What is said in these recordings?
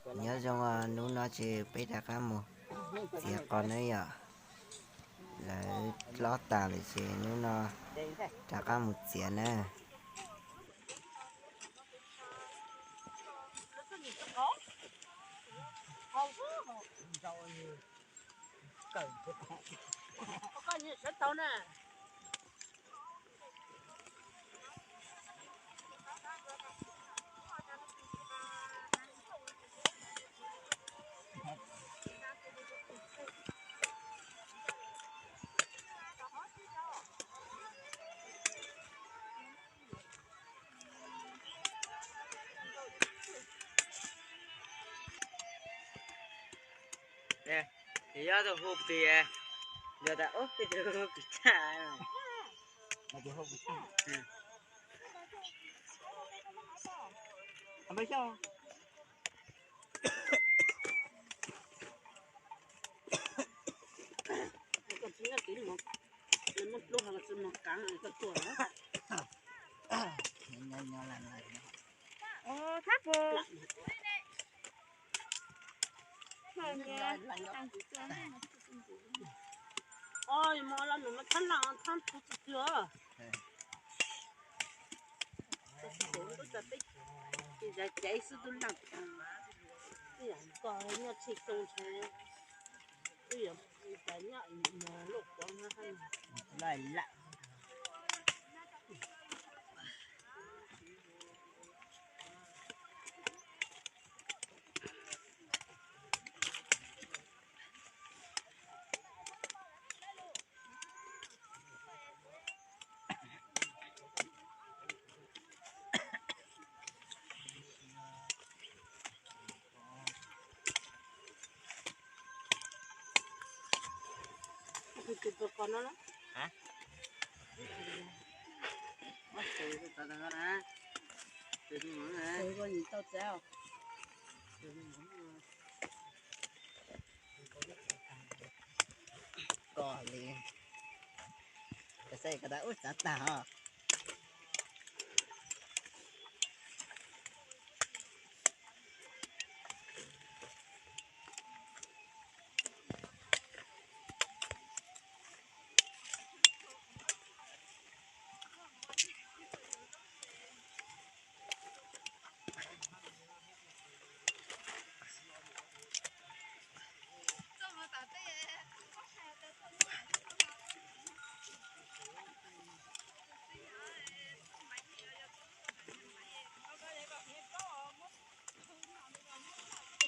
Nyob zoo, hnub no ces peb rov qab mus txiav qos na yom. Lawv hlob tas lawm ces hnub no rov qab mus txiav na. Yog tus hu pis, yog tas ub peb tus hu pis tshaj. Oj, yog mos los nws mas thab laaj thab tug txwg txwg os. Txawm tsis xav xwb tus laaj, twb yog koj nyob tshej xyoo ntshe twb yog tas nyob loj quav no. Koj li, koj saib koj tas ub tsav tag os.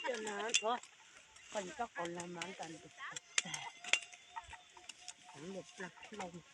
Cov no thov koj cov koj los mas ntas ntus tag, tag, tag plaws loo.